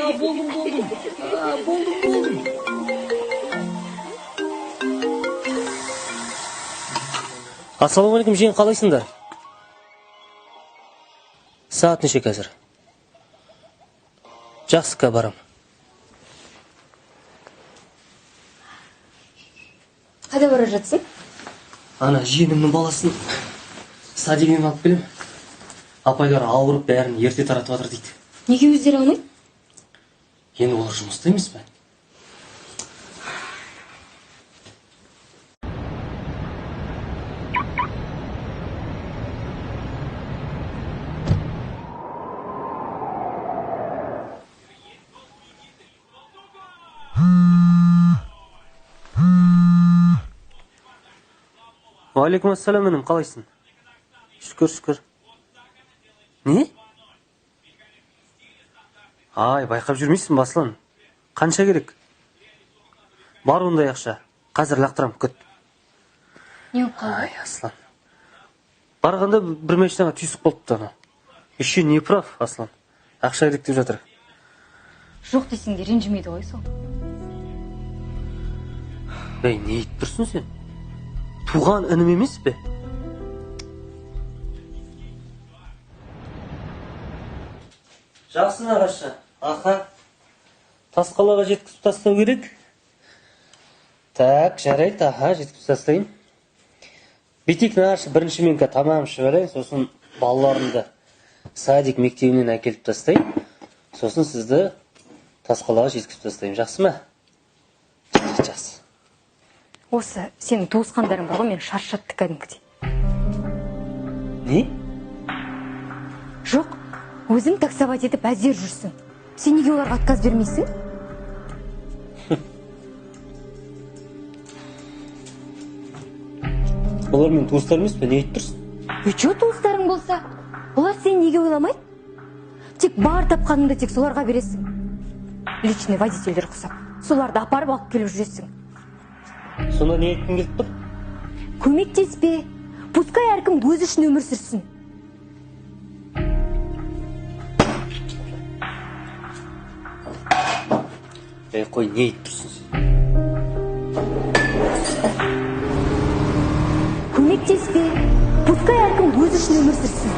Болдым, болдым. Болдым, болдым. Ассалаумағалейкум, жиен, қалайсыңдар? Сағат неше қазір? Жақсы, ка барам. Қайда бара жатсың? Ана жиенімнің баласын садигінен алып келем. Апайлар ауырып, бәрін ерте таратып жатыр дейді. Неге өздері алмайды? Енді олар жұмыста емес пе? Уағалейкум ассалам, інім, қалайсың? Шүкір, шүкір. Не? Ай, байқап жүрмейсің ба, Аслан? Қанша керек? Бар ондай ақша. Қазір лақтырам, күт. Не болып қалды? Ай, Аслан. Барғанда бір машинаға түйсік болыпты анау. Еще не прав, Аслан. Ақша керек деп жатыр. Жоқ десең де ренжімейді ғой сол. Ей, не айтып тұрсың сен? Туған інім емес пе? Жақсы, нағашы. Аха. Тасқалаға жеткізіп тастау керек. Так, жарайды, аха, жеткізіп тастайын. Бүйтейік, нағашы, бірінші мен тамағым ішіп алайын, сосын балаларымды садик мектебінен әкеліп тастайын. Сосын сізді Тасқалаға жеткізіп тастайын. Жақсы ма? Жақсы. Осы сенің туысқандарың бар ғой, мені шаршатты кәдімгідей. Не? Жоқ, өзің таксовать етіп әзер жүрсің. Сен неге оларға отказ бермейсің? Олар менің туыстарым емес пе? Не айтып тұрсың? И чё туыстарың болса? Олар сені неге ойламайды? Тек бар тапқаныңды тек соларға бересің. Личный водительдер құсап, соларды апарып алып келіп жүресің. Сонда не айтқың келіп тұр? Көмектеспе. Пускай әркім өзі үшін өмір сүрсін. Ей, қой, не айтып тұрсың сен? Көмектеспе. Пускай әркім өзі үшін өмір сүрсін.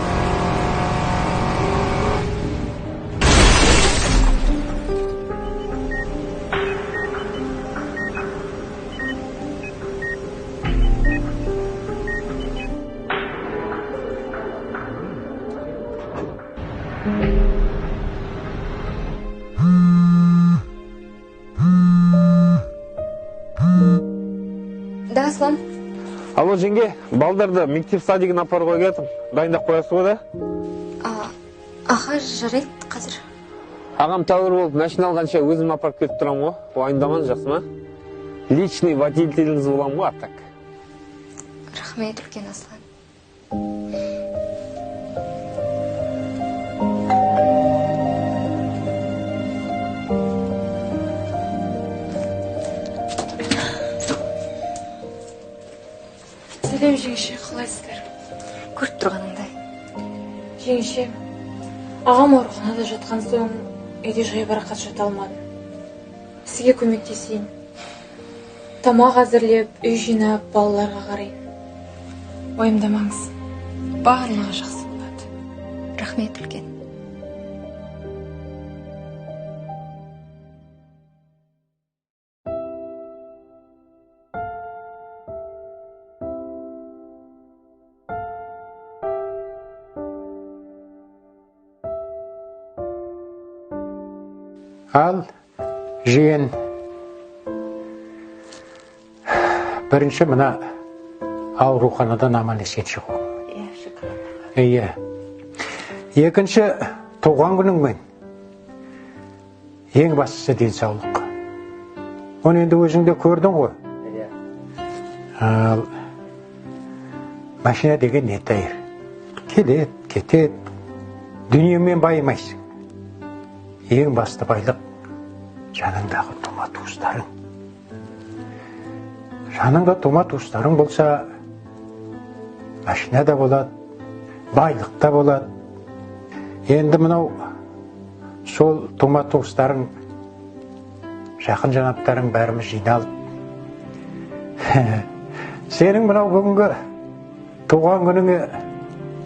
Да, Аслан. Алло, жеңге, балдарды мектеп садигіне апаруға келдім. Дайындап қоясыз ғой да? Аха, жарайды, қазір. Ағам тәуір болып, машина алғанша өзім апарып келіп тұрамын ғой. Уайымдамаңыз, жақсы ма? Личный водителіңіз боламын ғой, а так. Рахмет, үлкен Аслан. Сәлем, жеңеше, қалайсыздар? Көріп тұрғаныңдай. Жеңеше, ағам ауруханада жатқан соң үйде жайбарақат жата алмадым. Сізге көмектесейін. Тамақ әзірлеп, үй жинап, балаларға қарайын. Уайымдамаңыз, барлығы жақсы болады. Рахмет, үлкен. Ал, жиен, бірінші мына ауруханадан аман есен шығу. Иә, шүкір. Иә. Екінші, туған күніңмен. Ең бастысы денсаулық. Оны енді өзің де көрдің ғой. Иә. Ал, машина деген не тәйір. Келеді, кетеді. Дүниемен байымайсың. Ең басты байлық жаныңдағы тума туыстарың. Жаныңда тума туыстарың болса, машина да болады, байлық та болады. Енді мынау Сол тума туыстарың, жақын жанаптарың бәріміз жиналып, сенің мынау бүгінгі туған күніңе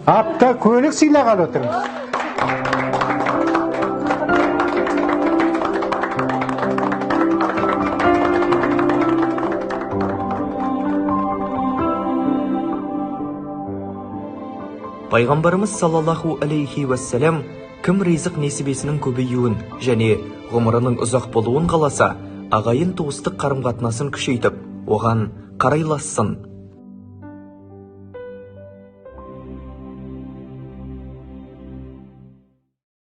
автокөлік сыйлағалы отырмыз. Пайғамбарымыз саллаллаху алейхи уассалам кім ризық несібесінің көбеюін және ғұмырының ұзақ болуын қаласа, ағайын туыстық қарым-қатынасын күшейтіп, оған қарайлассын.